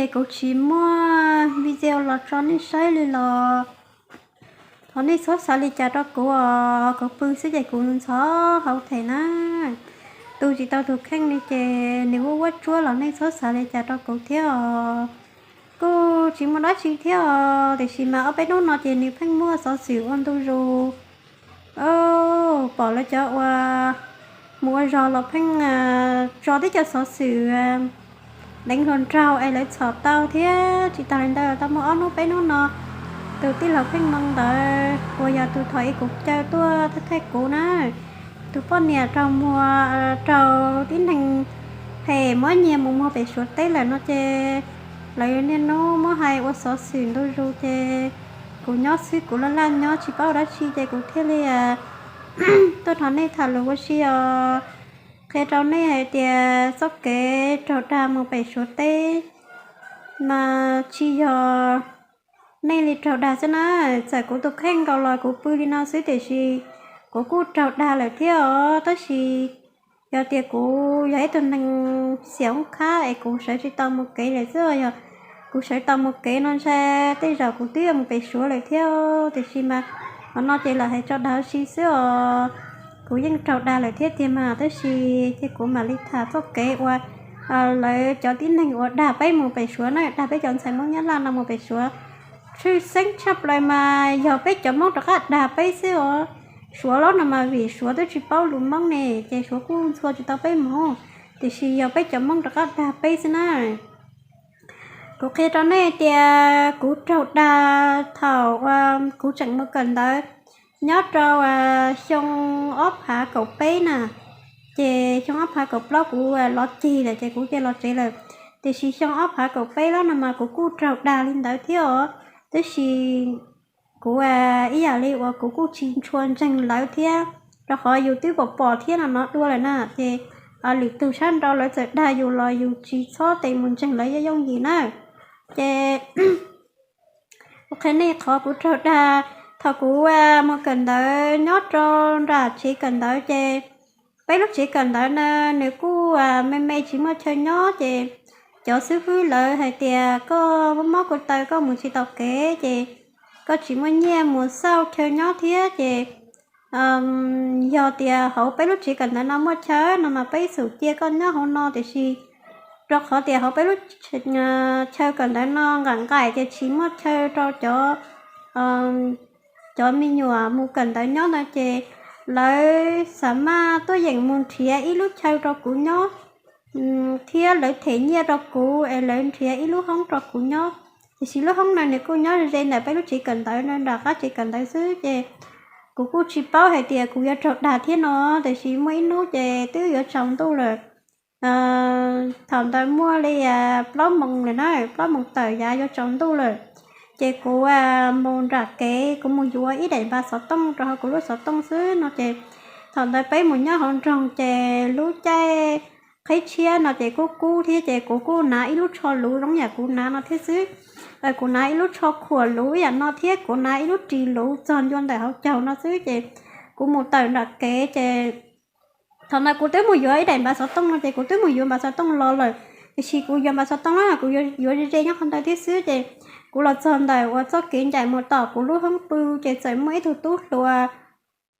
Es kuv tsis muaj video los tso nej saib li los thov nej txhob xav li cas rau kuv os, kuv pw xwb ces kuv ntxhov hauv them na. Tu tsis tau tus kheej li ces nws vuab vuab tsuab los nej txhob xav li cas rau kuv thiab os. Kuj tsis muaj dab tsi thiab os, tiam sis mas ob peb hnub no ces nws pheej muaj xov xwm ua ntu zus. Pom lawv cov uas mus ua zog los pheej tso tib co xov xwm deev hluas nraug es lawv txhom tau thiab. Tsis tas li ntawd tau muaj ob hnub peb hnub no tus tij laug pheej moo ntawd uas yog tus thaum ub kuv caw tuaj thaij kuv na, tus poj niam raug muag, raug tib neeg phem muab nyiag mus muag pem Suav teb lawm no ces lawv niaj hnub muab hais ua xov xwm ntu zus ces kuv nyob xwb, kuv laj laj nyob tsis paub dab tsi ces kuv thiaj li tuaj nrog nej tham lus ua si os. Qhia rau nej hais tias txoj kev raug dag mus pem Suav teb mas tsis yog nej li raug dag xwb na. Txawm kuv tus kheej nkaus los kuv pw li no xwb tiam sis kuv kuj raug dag lawm thiab os. Tab sis yog tias kuv yog ib tug neeg xiam oob khab es kuv sawv tsis tau mus kev lawm xwb, yog kuv sawv tau mus kev no ntshe tej zaum kuv twb yuav mus pem Suav lawm thiab. Tiam sis mas qhov no ces lawv hais tso dag ua si xwb os. Kuv yeej raug dag lawm thiab tiag mas, tab sis ces kuv mam li tham txoj kev uas lawv cov tib neeg uas dag peb mus pem Suav na, dag peb cov ntxhais Hmoob Nyab Laj no mus pem Suav, tshwj xeeb tshaj plaws mas yog peb cov Hmoob rov qab dag peb xwb os. Suav los no mas vim Suav twb tsis paub lus Hmoob ne, ces Suav kuj ntxhua tsis tau peb mus, tiam sis yog peb cov Hmoob rov qab dag peb xwb na. Kuv qhia rau nej tias kuv raug dag thaum kuv tseem mus kawm ntawv nyob rau xyoo ob phav kaum peb na, ces xyoo ob phav kaum plaub kuv los ceg lawm ces kuv cia los tsev lawm. Tiam sis xyoo ob phav kaum peb los no mas kuv kuj raug dag li ntawd thiab os. Tab sis kuv ib yam li uas kuv kuj tsis ntshua ntseeg lawv thiab, rau qhov yus twb pom pom thiab no no dua lawm na, ces lwm tus sab nraud lawv txawm dag yus los yus tsis txhob tes mus ntseeg lawv yooj yooj yim na. Ces kuv qhia nej qhov kuv raug dag. Thaum kuv mus kawm ntawv nyob rau nram tsev kawm ntawv ces peb lub tsev kawm ntawv na nws kuj me me tsis muaj chaw nyob ces cov xib hwb lawv hais tias koj mob mob ko taw koj mus tsis tau kev ces koj tsis muaj nyiaj mus xauj chaw nyob thiab ces yog tias hauv peb lub tsev kawm ntawv no muaj chaw no mas peb xum cia koj nyob hauv no, tiam sis rau qhov tias hauv peb lub chaw kawm ntawv no nqaim nqaim ces tsis muaj chaw rau cov cov me nyuam mus kawm ntawv nyob no ces lawv xav maj tuaj yeem mus nrhiav ib lub chaw rau kuv nyob thiab lawv them nyiaj rau kuv es lawv nrhiav ib lub hoob rau kuv nyob. Tiam sis lub hoob no nws kuj nyob ze ntawm peb lub tsev kawm ntawv no nram qab tsev kawm ntawv xwb ces kuv kuj tsis paub hais tias kuv yuav raug dag thiab no, tiam sis muaj ib hnub ces twb yuav tsaus ntuj lawm. Thaum ntawd muaj li plaub moos lawm na, plaub moos tawm yav yuav tsaus ntuj lawm. Ces kuv mus nram kev kuv mus yuav ib daim npav xov tooj rau hauv kuv lub xov tooj xwb no ces thaum ntawd peb mus nyob hauv nroog ces lub caij qhib tshiab no ces kuj kub thiab ces kuv kuj hnav ib lub tsho luv zoo yam kuv hnav no thiab xwb. Kuv hnav ib lub tsho khuam luv ib yam no thiab kuv hnav ib lub ris luv txog ncua ntawm hauv caug no xwb ces kuv mus tawm nram kev ces thaum ntawd kuv twb mus yuav ib daim npav xov tooj no ces kuv twb mus yuav npav xov tooj los lawm. Tiam sis kuv yuav npav xov tooj na kuv yuav ze nyob qhov ntawd thiab xwb ces kuv los txog ntawm uas txoj kev ncaim mus tom kuv lub hoob pw ces txawm muaj ib tug tub hluas.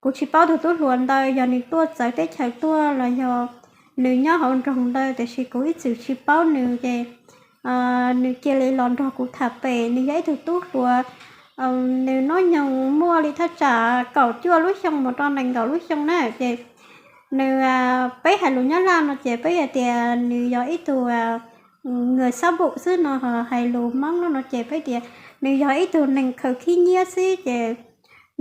Kuv tsis paub tus tub hluas ntawd yog nws tuaj txawv teb chaws tuaj los yog nws nyob hauv nroog ntawd, tiam sis kuv ib txwm tsis paub nws ces nws cia li los nrog kuv tham pem. Nws yog ib tug tub hluas, nws hnub nyoog muaj li thaj tsam kaum cuaj lub xyoo mus rau nees nkaum lub xyoo na ces nws, peb hais lus Nyab Laj no ces peb hais tias nws yog ib tug người xóa bụi xwb no, hais lus Hmoob no ces peb tias nws yog ib tug neeg khaws khib nyiab xwb ces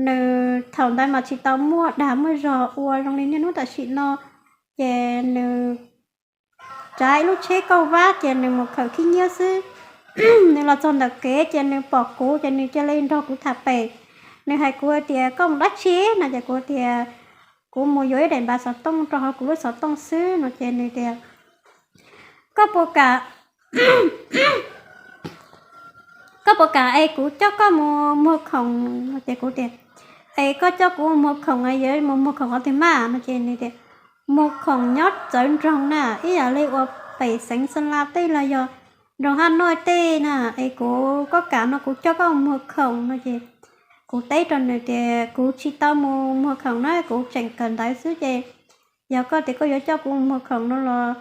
nws thaum ntawd mas tsis tau muaj dag muaj zog ua zoo li niaj hnub tam sim no ces nws tsav ib lub tsheb kauj vab ces nws mus khaws khib nyiab xwb. Nws los txog ntawm kev ces nws pom kuv ces nws cia li nrog kuv tham pem. Nws hais kuv tias koj mus dab tsi no ces kuv tias kuv mus yuav ib daim npav xov tooj rau hauv kuv lub xov tooj xwb no ces nws tias koj puas kam koj puas kam es kuv coj koj mus muag khoom no ces kuv tias es koj coj kuv mus muag khoom yuav mus muag khoom qhov twg mas no ces nws tias muag khoom nyob txawv nroog na, ib yam li uas pem xeev Xa La tej los yog nroog Haj Nuaj tej na, es kuv, koj kam no kuv coj koj mus muag khoom no ces kuv teb rau nws tias kuv tsis tau mus muag khoom na, kuv tseem kawm ntawv xwb ces yog koj tias koj yuav coj kuv mus muag khoom no los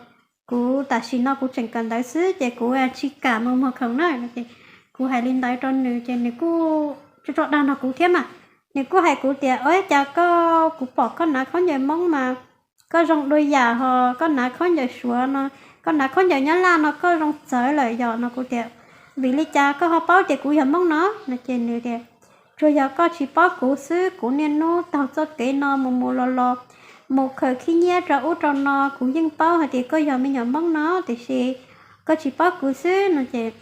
kuv tam sim no kuv tseem kawm ntawv xwb ces kuv tsis kam mus muag khoom na no ces kuv hais li ntawd rau nws ces nws kuj tso dag nrog kuv thiab mas. Nws kuj hais kuv tias, Ua cas koj, kuv pom koj hnav khaub ncaws Hmoob mas koj zoo dua yam ho koj hnav khaub ncaws Suav no, koj hnav khaub ncaws Nyab Laj no koj zoo txawv lawm yom no. Kuv tias, Vim li cas koj ho paub tias kuv yog Hmoob no? No ces nws tias, Tsuas yog koj tsis paub kuv xwb, kuv niaj hnub taug txoj kev no mus mus los los, mus khaws khib nyiab rau ub rau no, kuv yeej paub hais tias koj yog me nyuam Hmoob no, tiam sis koj tsis paub kuv xwb no ces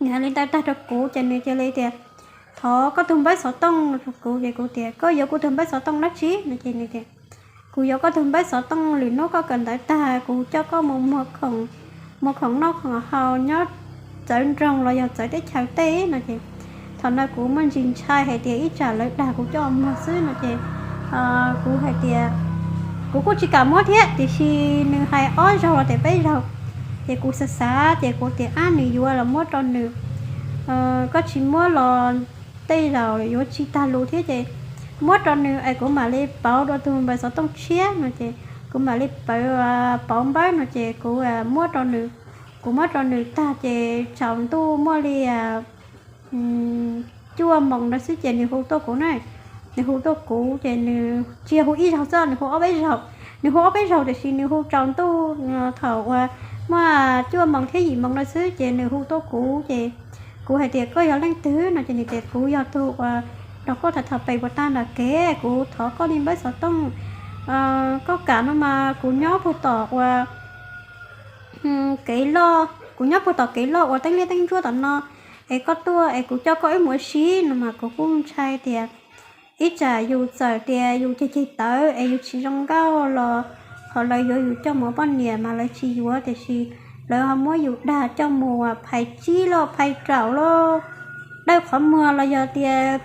nws hais li ntawd tag rau kuv ces nws cia li tias, Thov koj tus npawb xov tooj rau kuv. Ces kuv tias, Koj yuav kuv tus npawb xov tooj dab tsi? No ces nws tias, Kuv yuav koj tus npawb xov tooj, lwm hnub koj kawm ntawv tag kuv coj koj mus muag khoom, muag khoom noj khoom haus nyob txawv nroog los yog txawv teb chaws tej no ces thaum no kuv muaj ntsis ntshai hais tias ib tsam lawv dag kuv coj muag xwb no ces kuv hais tias kuv kuj tsis kam muab thiab, tiam sis nws hais ob zaug los tias peb zaug ces kuv xav xav ces kuv tias, Ab, nws yuav los muab rau nws, koj tsis muab los tej zaum yuav tsis tag lus thiab ces muab rau nws es kuv mam li pauv dua tus npawb xov tooj tshiab no ces kuv mam li pauv, pauv npawb no ces kuv muab rau nws. Kuv muab rau nws tag ces tsaus ntuj muaj li cuaj moos ntawd xwb ces nws hu tuaj kuv na. Nws hu tuaj kuv ces nws tsis yog hu ib zaug xwb, nws hu ob peb zaug. Nws hu ob peb zaug tiam sis nws hu tsaus ntuj thaum uas muaj cuaj moos thiab yim moos ntawd xwb ces nws hu tuaj kuv ces kuv hais tias, Koj yog leej twg? No ces nws tias, Kuv yog tus uas nrog koj tham thaum pem puas tag nram kev, kuv thov koj li npawb xov tooj. Koj kam no mas kuv nyob puag tom uas kev loj, kuv nyob puag tom kev loj uas teeb liab teeb ntsuab tom no, es koj tuaj es kuv coj koj wb mus ua si no mas kuv kuj ntshai tias ib tsam yus txawm tias yus ceg ceg tawv es yus tsis zoo nkauj los ho lawv yuav yus coj mus ua poj niam mas lawv tsis yuav, tiam sis lawv ho muab yus dag coj mus phais tsib los phais raum los dawj qhov muag los yog tias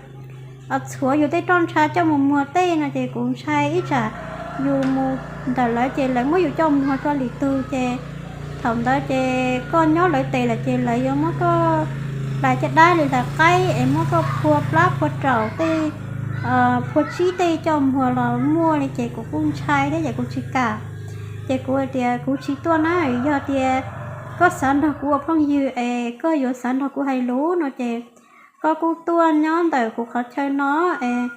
txhuav yus tej roj ntsha coj mus muag tej no ces kuv ntshai ib tsam yus mus ntawm lawv ces lawv muab yus coj muag tso lwm tus ces thaum ntawd ces koj nyob lawv tes lawm ces lawv yuav muab koj hlais caj dab li hlais qaib es muab koj phua plab phua raum tej, phua tsib tej coj muag los muaj li ces kuv kuj ntshai thiab ces kuv tsis kam. Ces kuv hais tias kuv tsis tuaj na, yog tias koj xav nrog kuv ua phooj ywg es koj yuav xav nrog kuv hais lus no ces koj kuj tuaj nyob ntawm kuv qhov chaw no es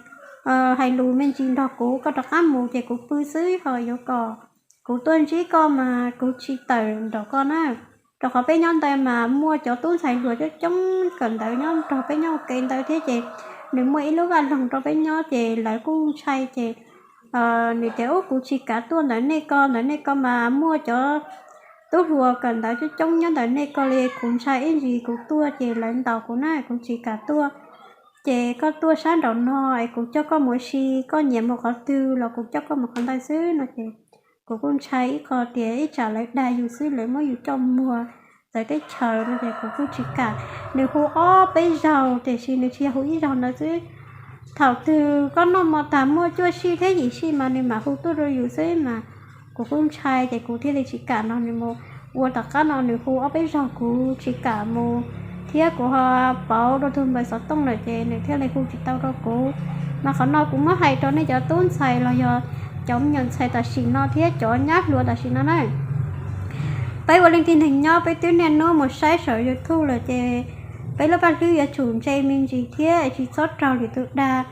hais lus me ntsis nrog kuv, koj rov qab mus ces kuv pw xwb ho yuav kom kuv tuaj ntsib koj mas kuv tsis tawm nraum koj na. Rau qhov peb nyob ntawd mas muaj cov tub ntxhais hluas coob coob kawm ntawv nyob nrog peb nyob ua ke ntawd thiab ces nws muaj ib lub vaj loog rau peb nyob ces lawv kuj ntshai ces nws tias, Ub, kuv tsis kam tuaj ntawm nej ko, ntawm nej ko mas muaj cov tub hluas kawm ntawv coob coob nyob ntawm nej ko li, kuv ntshai ib ntsis kuv tuaj ces lawv ntaus kuv na, kuv tsis kam tuaj. Ces koj tuaj sab nraum no es kuv coj koj mus ua si, koj nyiam mus qhov twg los kuv coj koj mus qhov ntawd xwb no ces kuv kuj ntshai ib qho tias ib tsam lawv dag yus xwb lawv muab yus coj muag txawv teb chaws no ces kuv kuj tsis kam. Nws hu ob peb zaug tiam sis nws tsis yog hu ib zaug ntawd xwb. Thaum twg koj noj mov tag muaj cuaj sij thiab yim sij mas nws mam hu tuaj rau yus xwb mas kuv kuj ntshai ces kuv thiaj li tsis kam nrog nws mus. Ua tom qab no nws hu ob peb zaug kuv tsis kam mus thiab kuv ho pauv dua tus npawb xov tooj lawm ces nws thiaj li hu tsis tau rau kuv. Mas qhov no kuv muab hais rau nej cov tub ntxhais los yog cov me nyuam ntxhais tam sim no thiab cov nyab hluas tam sim no na. Peb ua leej tib neeg nyob peb twb niaj hnub mus saib saum YouTube lawm ces peb lub paj hlwb yuav tsum ntse me ntsis thiab tsis txhob raug lwm tus dag.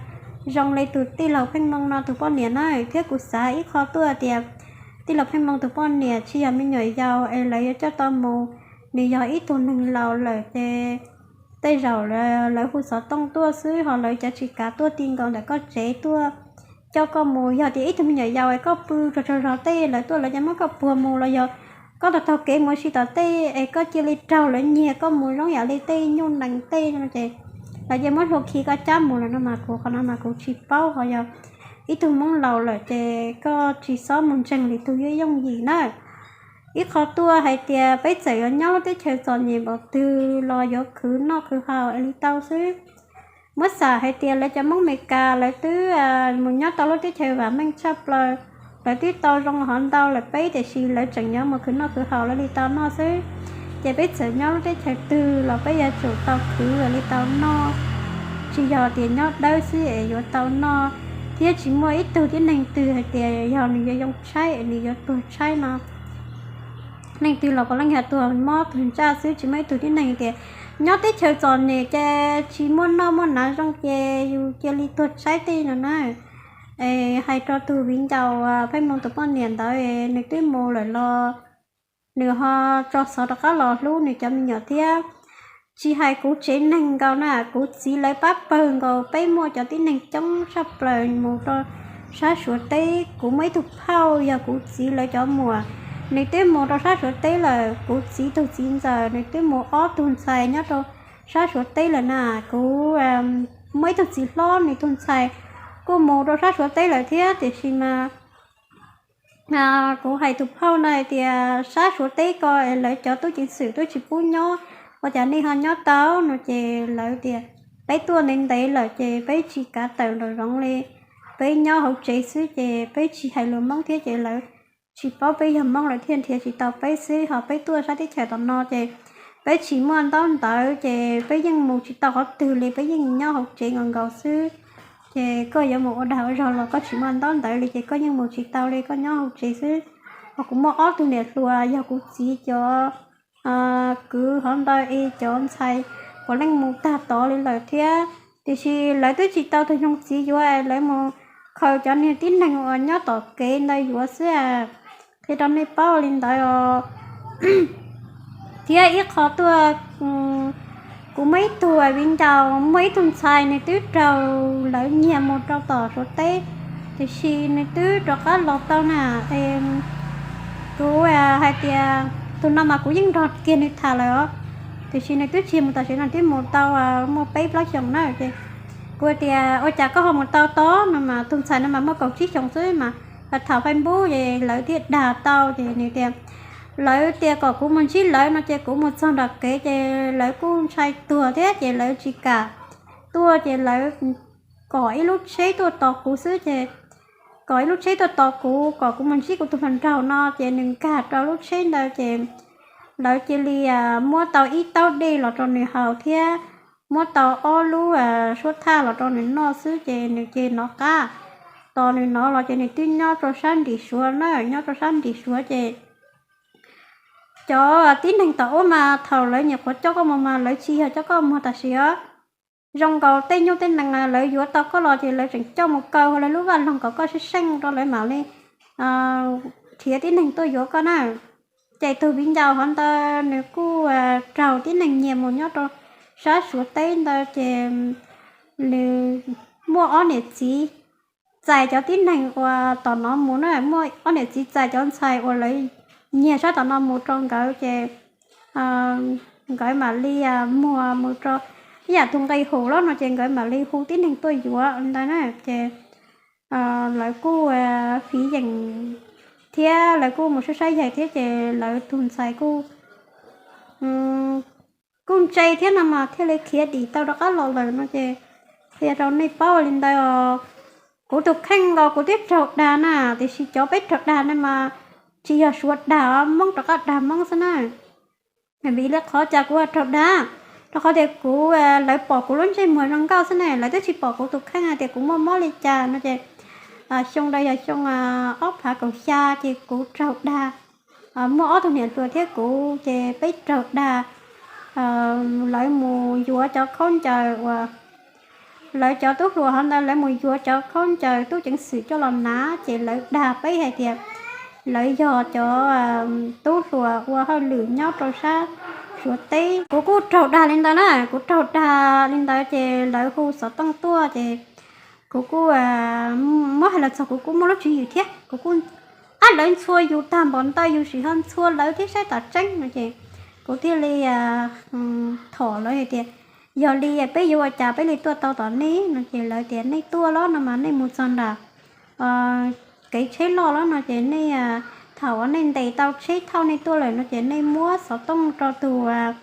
Zoo li tus tij laug Pheej Moo no tus poj niam na, thiab kuv xav ib qho tuaj tias tij laug Pheej Moo tus poj niam tsis yog me nyuam yaus es lawv yuav coj tau mus. Nws yog ib tug neeg laus lawm ces tej zaum lawv hu xov tooj tuaj xwb ho lawv cov tsis kav tuaj ti nkaus ntawm koj tsev tuaj coj koj mus. Yog tias ib tug me nyuam yaus es koj pw tsaug tsaug zog tej lawv tuaj lawv cov muab koj puag mus los yog koj taug taug kev mus ua si tom tej es koj cia li raug lawv nyiag koj mus zoo yam li tej nyuj nees tej no ces lawv cia muab hlua khi koj cab mus lawm no mas kuv qhov no mas kuv tsis paub ho yog ib tug Hmoob laus lawm ces koj tsis txhob mus ntseeg lwm tus yooj yim na. Ib qho tuaj hais tias peb txawm yuav nyob lub teb chaws txom nyem npaum twg los yuav khwv noj khwv haus es li tau xwb. Muab xam hais tias lawv cov Hmoob Amelikas lawv twb mus nyob tau lub teb chaws vam meej tshaj plaws, lawv twb tau zoo hov ntau lawm peb tiam sis lawv tseem yuav mus khwv noj khwv haus lawv li tau noj xwb. Ces peb txawm nyob lub teb chaws twg los peb yuav tsum tau khwv li tau noj, tsis yog tias nyob dawb xwb es yuav tau noj. Thiab tsis muaj ib tug tib neeg twg hais tias yog nws yuav yoo tshaib es nws yuav tuag tshaib no. Neeg twg los puav leej yog tuag mob tuag ntsaj xwb, tsis muaj ib tug tib neeg tias nyob teb chaws txom nyem ces tsis muaj noj muaj hnav zoo ces yus cia li tuag tshaib tej no na. Es hais rau tus viv ncaus Pheej Hmoo tus poj niam ntawd, nws twb mus lawm los nws ho tso xov rov qab los hlub nws cov me nyuam thiab. Tsis hais kuv tsev neeg nkaus na, kuv txiv lawv pab pawg nkaus, peb muaj cov tib neeg coob tshaj plaws mus rau sab Suav teb. Kuv muaj ib tug phauj yog kuv txiv lawv cov muam, nws twb mus rau sab Suav teb lawm. Kuv txiv tus txiv ntxawm nws twb mus ob tug ntxhais nyob rau sab Suav teb lawm na. Kuv muaj ib tug txiv hlob, nws tus ntxhais kuj mus rau sab Suav teb lawm thiab. Tiam sis mas kuv hais tus phauj no hais tias sab Suav teb ko lawv cov tub ceev xwm twb tsis pub nyob, ua cas nej ho nyob tau no? Ces lawv tias peb tuaj ntev ntev lawm ces peb tsis kav tawm nraum zoov li, peb nyob hauv tsev xwb ces peb tsis hais lus Hmoob thiab ces lawv tsis paub peb yog Hmoob, lawv thiaj nrhiav tsis tau peb xwb. Ho peb tuaj sab teb chaws tom no ces peb tsis muaj ntaub ntawv ces peb yeej mus tsis tau qhov twg li, peb yeej nyob hauv tsev nkaus nkaus xwb. Ces koj yuav mus ua dag ua zog los koj tsis muaj ntaub ntawv li ces koj yeej mus tsis tau li, koj nyob hauv tsev xwb. Ho kuv muaj ob tug niam hluas yog kuv txiv cov kwv hov ntawd es cov ntxhais puav leej mus tag tod li lawm thiab. Tiam sis lawv twb tsis tau tus yoog txiv yuav, lawv mus khaws cov niag tib neeg uas nyob tom kev ntawd yuav xwb. Qhia rau nej paub li ntawd os. Thiab ib qho tuaj, kuv muaj ib tug viv ncaus muaj ib tug ntxhais, nws twb raug lawv nyiag mus rau tom Suav teb, tiam sis nws twb rov qab los tau na. Kuv hais tias tus no mas kuv yeej nrog kiag nws tham lawm os, tiam sis nws twb tsis mus tam sim no, twb mus tau muaj peb plaub xyoos na. Ces kuv tias ua cas koj ho mus tau tod no mas, tus ntxhais no mas muaj kaum tsib xyoos xwb mas, tham Facebook ces lawv thiaj dag tau. Ces nws tias lawv tias kom kuv mus ntsib lawv no ces kuv mus txog nram kev ces lawv kuj ntshai tuag thiab ces lawv tsis kam tuaj ces lawv kom ib lub tsheb tuaj tos kuv xwb. Ces kom ib lub tsheb tuaj tos kuv, kom kuv mus ntsib kuv tus hluas nraug no. Ces nws nkag rau lub tsheb ntawd ces lawv cia li muab tau ib taub dej los rau nws haus thiab muab tau ob lub suab thaj los rau nws noj xwb ces nws cia li nov qab. Tos nws nov los ces nws twb nyob rau sab nrim Suav na, nyob rau sab nrim Suav ces cov tib neeg tom ub mas thaum lawv nyuam qhuav coj koj mus mas lawv tsis yog coj koj mus tam sim os. Zoo nkaus tej nyuj tej nees lawv yuav tau koj los ces lawv tseem coj mus kaw hauv lawv lub vaj loog kom koj seej seej rau lawv mam li nrhiav tib neeg tuaj yuav koj na. Ces tus viv ncaus hov ntawd nws kuj raug tib neeg nyiag mus nyob rau sab Suav teb ntawd ces nws muaj ob niam txiv txais cov tib neeg uas tom no mus na, muaj ob niam txiv txais cov ntxhais uas lawv nyiag sab tom no mus rau nkawd ces nkawd mam li muag mus rau ib yam tus nqi hu los no ces nkawd mam li hu tib neeg tuaj yuav ntawd na. Ces lawv kuj fiv yeem thiab lawv kuj mus saib saib yaig thiab ces lawv tus ntxhais kuj kuj ntse thiab no mas thiaj li khiav dim tau rov qab los lawm no ces qhia rau nej paub li ntawd os. Kuv tus kheej nkaus kuv twb raug dag na, tiam sis cov peb raug dag no mas tsis yog Suav dag, Hmoob rov qab dag Hmoob xwb na. Vim li qhov cas kuv raug dag? Rau qhov tias kuv, lawv pom kuv lub ntsej muag zoo nkauj xwb ne, lawv twb tsis pom kuv tus kheej hais tias kuv muaj mob li cas no ces xyoo ntawd yog xyoo ob phav kaum xya ces kuv raug dag. Muaj ob tug niam hluas thiab kuv ces peb raug dag. Lawv mus yuav cov khaub ncaws uas, lawv cov tub hluas hov ntawd lawv mus yuav cov khaub ncaws tub ceev xwm coj los hnav ces lawv dag peb hais tias lawv yog cov tub hluas ua hauj lwm nyob rau sab Suav teb. Kuv kuj raug dag li ntawd na, kuv raug dag li ntawd ces lawv hu xov tooj tuaj ces kuv kuj, muab hais los txog kuv kuj muaj lub tswv yim thiab, kuv kuj, ab, lawv ntxhua yus tag npaum ntawd yus tsis ho ntxhua lawv thiab saib tom tseeb no ces kuv thiaj li thom lawv hais tias yog li peb yuav ua cas peb li tuaj tau tom nej no ces lawv tias nej tuaj los no mas nej mus txog nram kev tsheb loj los no ces nej, thaum uas nej ntes tau tsheb thauj nej tuaj lawm no ces nej muab xov tooj rau tus,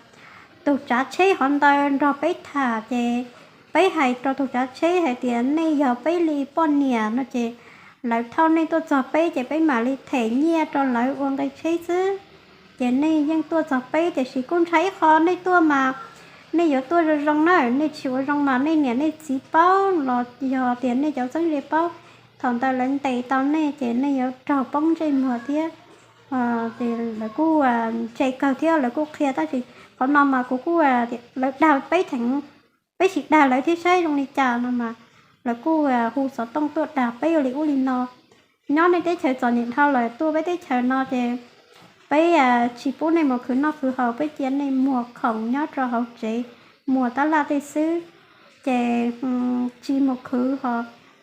tus tsav tsheb hov ntawd nrog peb tham ces peb hais rau tus tsav tsheb hais tias nej yog peb li poj niam no ces lawv thauj nej tuaj txog peb ces peb mam li them nyiaj rau lawv ua nqi tsheb xwb. ces nej yeej tuaj txog peb, tiam sis kuj ntshai ib qho nej tuaj mas nej yuav tuaj zoo zoo na, nej tsis ua zoo mas nej niam nej txiv paub los yog tias nej cov txheeb ze paub, thaum ntawd lawv ntes tau nej ces nej yuav raug poob ntsej muag thiab. Ces lawv kuj ntse kawg thiab lawv kuj qhia, tab sis qhov no mas kuv kuj, lawv dag peb theem, peb sim dag lawv thiab saib zoo li cas no mas lawv kuj hu xov tooj tuaj dag peb ua li ub li no. Nyob nej teb chaws txom nyem dhau lawm tuaj peb teb chaws no ces peb tsis pub nej mus khwv noj khwv haus, peb cia nej muag khoom nyob rau hauv tsev, muag tab laj tej xwb, ces tsis mus khwv ho.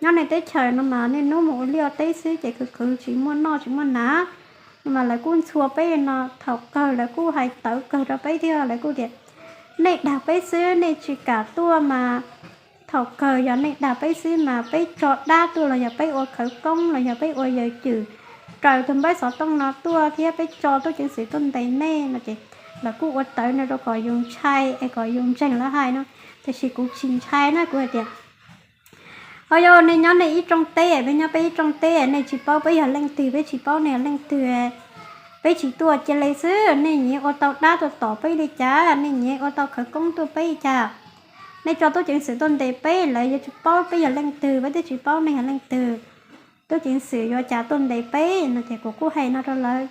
Nyob nej teb chaws no mas nej nub mus ua liaj teb xwb ces khwv khwv tsis muaj noj tsis muaj hnav. No mas lawv kuj ntxhua peb no, thaum kawg lawv kuj hais tawv kawg rau peb thiab, lawv kuj tias nej dag peb xwb, nej tsis kam tuaj mas thaum kawg yog nej dag peb xwb mas peb tso dab tuaj los yog peb ua khawv koob los yog peb ua yawm cwm raws tus npawb xov tooj no tuaj thiab peb tso tub ceev xwm tuaj ntes nej no ces lawv kuj ua tawv no rau kom yus ntshai es kom yus ntseeg lawv hais no. Tiam sis kuv tsis ntshai na, kuv hais tias, o yog nej nyob nej ib rooj teb, peb nyob peb ib rooj teb, nej tsis paub peb yog leej twg, peb tsis paub nej yog leej twg, peb tsis tuaj cia li xwb, nej nyiam ua tau dab tuaj tom peb li cas, nej nyiam ua tau khawv koob tuaj peb li cas, nej tso tub ceev xwm tuaj ntes peb, lawv yuav tsis paub peb yog leej twg, peb twb tsis paub nej yog leej twg, tub ceev xwm yuav cas tuaj ntes peb no ces kuv kuj hais no rau lawv.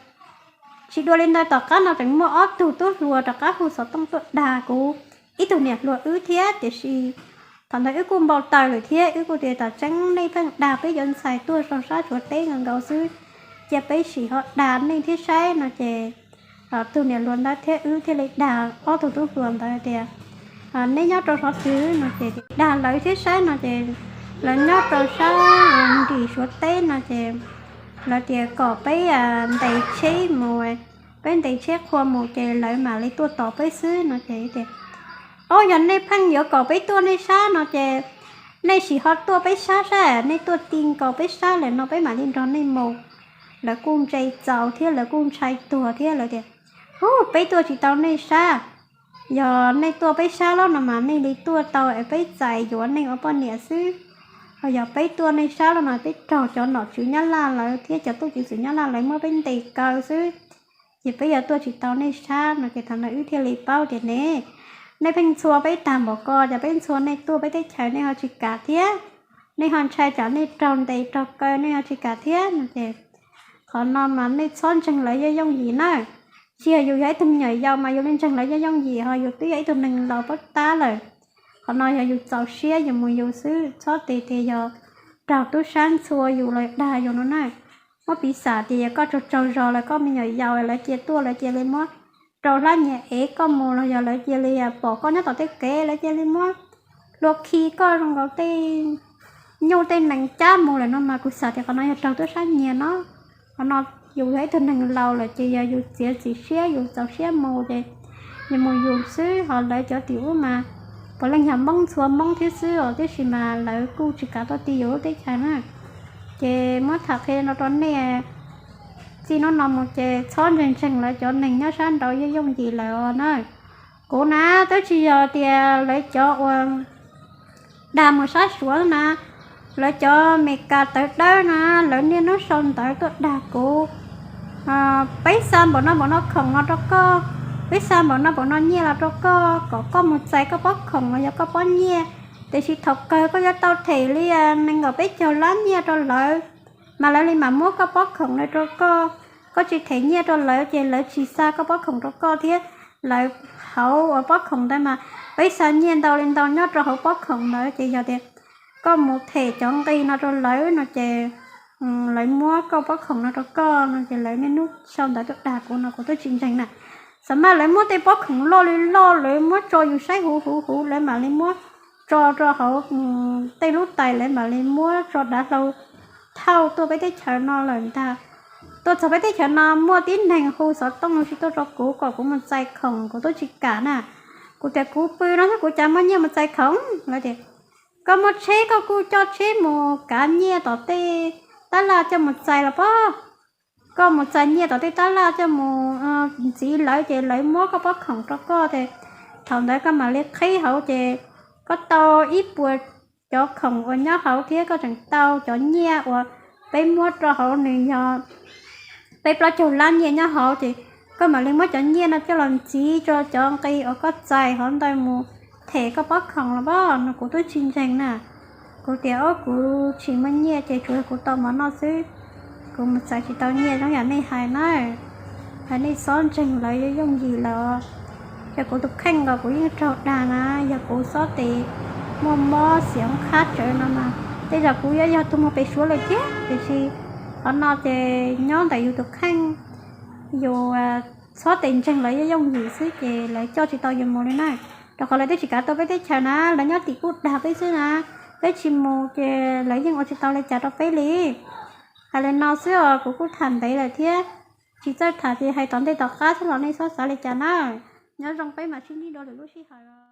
Tsis dua li ntawd, tom qab no tseem muaj ob tug tub hluas rov qab hu xov tooj tuaj dag kuv ib tug niam hluas wb thiab, tiam sis thaum ntawd wb kuj npau taws lawm thiab wb kuj tias tam tseeb nej pheej dag peb cov ntxhais tuaj rau sab Suav teb nkaus nkaus xwb, cia peb sim ho dag nej thiab saib no ces tus niam hluas ntawd thiab wb thiaj li dag ob tug tub hluas ntawd tias, neb nyob rau qhov twg no ces dag lawv thiab saib no ces lawv nyob rau sab nrim Suav teb no ces lawv tias kom peb ntes tsheb mus, peb ntes tsheb qhua mus ces lawv mam li tuaj tom peb xwb no ces tias, o yog nej pheej yuav kom peb tuaj nej sab no ces nej sim ho tuaj peb sab saib, nej tuaj ti nkaus peb sab lawm no peb mam li nrog nej mus. Lawv kuj ntse txaus thiab lawv kuj ntshai tuag thiab lawv tias, u, peb tuaj tsis tau nej sab. Yog nej tuaj peb sab los no mas nej li tuaj tau es peb txais yuav nej ua poj niam xwb. Ho yog peb tuaj nej sab los no peb raug cov nom tswv Nyab Laj lawv thiab cov tub ceev xwm Nyab Laj lawv muab peb ntes kaw xwb. Ces peb yuav tuaj tsis tau nej sab no ces thaum ntawd wb thiaj li paub tias ne, nej pheej ntxhua peb tag npaum ko, cas peb ntxhua nej tuaj peb teb chaws nej ho tsis kam thiab, nej ho ntshai tsam nej raug ntes raug kaw nej ho tsis kam thiab no ces qhov no mas nej txhob ntseeg lawv yooj yooj yim na. Tsis yog yus yog ib tug me nyuam yaus mas yus li ntseeg lawv yooj yooj yim, ho yus twb yog ib tug neeg laus paub tab lawm. Qhov no yog yus txaus siab yus mus yus xwb, txhob tias tias yog raug tub sab ntxhua yus los dag yus no na. Muab piv xam tias yog koj tsaug tsaug zog lawm, koj me nyuam yaus lawv cia tuaj lawv cia li muab rau hlab nyias ev koj mus los yog lawv cia li pom koj nyob tom tej kev lawv cia li muab hlua khi koj zoo nkaus tej nyuj tej nees cab mus lawm no mas kuv xav tias qhov no yog raug tub sab nyiag no. Qhov no yus yog ib tug neeg laus lawm ces yog yus txiav txim siab yus txaus siab mus ces yus mus yus xwb, ho lawv cov tim ub mas puav leej yog Hmoob ntxhua Hmoob thiab xwb os, tiam sis mas lawv kuj tsis kav tuaj ti yus lub teb chaws na. Ces muab tham qhia no rau nej, txij hnub no mus ces txhob ntseeg ntseeg lawv cov neeg nyob sab nraud yooj yooj yim lawm os na. Kuv na twb tsis yog tias lawv cov uas dag mus sab Suav na, lawv cov Meskas tawv dawb na, lawv niaj hnub sau ntawv tuaj dag kuv, peb xa npaum no npaum no khoom los rau koj, peb xa npaum no npaum no nyiaj los rau koj kom koj mus txais koj pob khoom los yog koj pob nyiaj, tiam sis thaum kawg koj yuav tau them li nees nkaum peb caug lab nyiaj rau lawv, mas lawv li mam muab koj pob khoom no rau koj. Koj tsis them nyiaj rau lawv ces lawv tsis xa koj pob khoom rau koj thiab. Lawv hauv uas pob khoom ntawd mas peb xa nyiaj ntau li ntau nyob rau hauv pob khoom ntawd, ces yog tias koj mus them cov nqi no rau lawv no ces lawv muab koj pob khoom no rau koj no ces lawv niaj hnub sau ntawv tuaj dag kuv no kuv twb tsis ntseeg na. Xav mas lawv muab tej pob khoom loj li loj lawv muab tso yus saib huv huv huv, lawv mam li muab tso rau hauv tej lub tais, lawv mam li muab tso dav hlau thauj tuaj peb teb chaws no lawm ntag. Tuaj txog peb teb chaws no muaj tib neeg hu xov tooj sis tuaj rau kuv kom kuv mus txais khoom, kuv twb tsis kam na. Kuv tias kuv pw no xwb kuv cas muaj nyiaj mus txais khoom. Lawv tias koj muaj tsheb koj kuj coj tsheb mus kav nyiaj tom tej tab laj coj mus txais los pob. Koj mus txais nyiaj tom tej tab laj coj mus ntxiv lawv ces lawv muab koj pob khoom rau koj ces thaum ntawd koj mam li qhib hauv ces koj tau ib puas cov khoom uas nyob hauv thiab koj tseem tau cov nyiaj uas peb muab rau hauv nws yog peb plaub caug lab nyiaj nyob hauv ces Koj mam li muab cov nyiaj no coj los ntxiv rau cov nqi uas koj txais hov ntawd mus them koj pob khoom los pab no kuv twb tsis ntseeg na. Kuv tias ob kuv tsis muaj nyiaj ces tsuas yog kuv tau mov noj xwb, kuv mus txais tsis tau nyiaj zoo yam nej hais na. Hais nej xob ntseeg lawv yooj yim lawm. Ces kuv tus kheej los kuv yeej raug dag na, yog kuv xob tes muaj mob xiam qhab tsawv no mas tej zaum kuv yuav yog tus muag pem suav lawm thiab. Tiam sis qhov no ces nyob ntawm yus tus kheej, yus xob tes ntseeg lawv yooj yim xwb ces lawv coj tsis tau yus mus li na. Rau qhov lawv twb tsis kav tau peb teb chaws na, lawv nyob tim kuj dag peb xwb na. Peb tsis mus ces lawv yeej ua tsis tau li cas rau peb li. Hais li no xwb os, kuv kuj tham ntev lawm thiab, tsis txawj tham ces hais tom ntej tom qab xwb los nej txhob xav li cas na. Nyob zoo, peb mam sib ntsib dua lwm lub sij hawm.